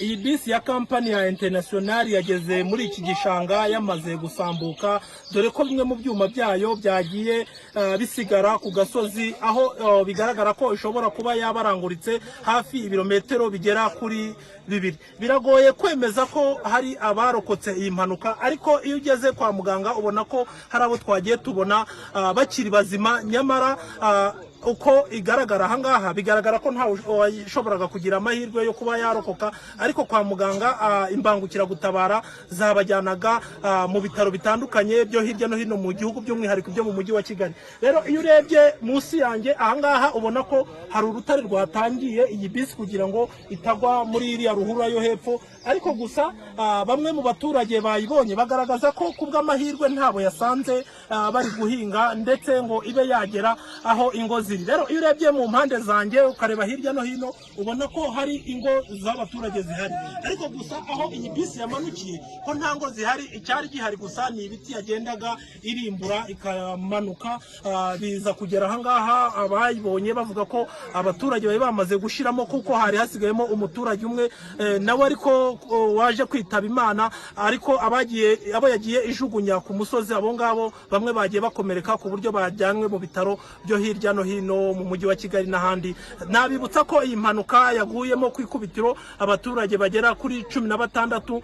Iyi bisi ya kampani ya International yageze muri iki gishanga yamaze gusambuka, dore ko bimwe mu byuma byayo byagiye bisigara ku gasozi, aho bigaragara ko ishobora kuba yabaranguritse hafi ibirometero bigera kuri 2. Biragoye kwemeza ko hari abarokotse iyi mpanuka, ariko iyo ugeze kwa muganga ubona ko hari abo twagiye tubona bakiri bazima. Nyamara uko igaragara ahangaha, bigaragara ko ntawe washoboraga kugira amahirwe yo kuba yarokoka, ariko kwa muganga imbangukiragutabara zabajyanaga mu bitaro bitandukanye byo hirya no hino mu gihugu, by'umwihariko byo mu mujyi wa Kigali. Rero iyo urebye munsi yanjye ahangaha, ubona ko hari urutare rwatangiye iyi bisi kugira ngo itagwa muri iriya ruhurura yo hepfo. Ariko gusa bamwe mu baturage bayibonye bagaragaza ko ku bw'amahirwe ntabo yasanze bari guhinga, ndetse ngo ibe yagera aho ingo ziri. Rero iyo urebye mu mpande zanjye, ukareba hirya no hino, ubona ko hari ingo z'abaturage zihari, ariko gusa aho iyi bisi yamanukiye ko nta ngo zihari. Icyari gihari gusa ni ibiti yagendaga irimbura ikamanuka, biza kugera ahangaha. Abayibonye bavuga ko abaturage bari bamaze gushiramo, kuko hari hasigayemo umuturage umwe, nawe ariko waje kwitaba Imana. Ariko abagiye, abo yagiye ijugunya ku musozi, abo ngabo bamwe bagiye bakomereka ku buryo bajyanwe mu bitaro byo hirya no hino mu mujyi wa Kigali n'ahandi. Nabibutsa ko iyi mpanuka yaguyemo ku ikubitiro abaturage bagera kuri 16,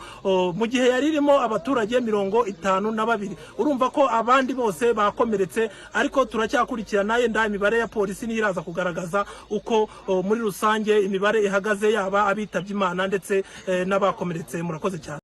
mu gihe yari irimo abaturage 52. Urumva ko abandi bose bakomeretse, ariko turacyakurikirana. Yenda imibare ya polisi niyo iraza kugaragaza uko muri rusange imibare ihagaze, yaba abitabye Imana ndetse n'abakomeretse. Murakoze cyane.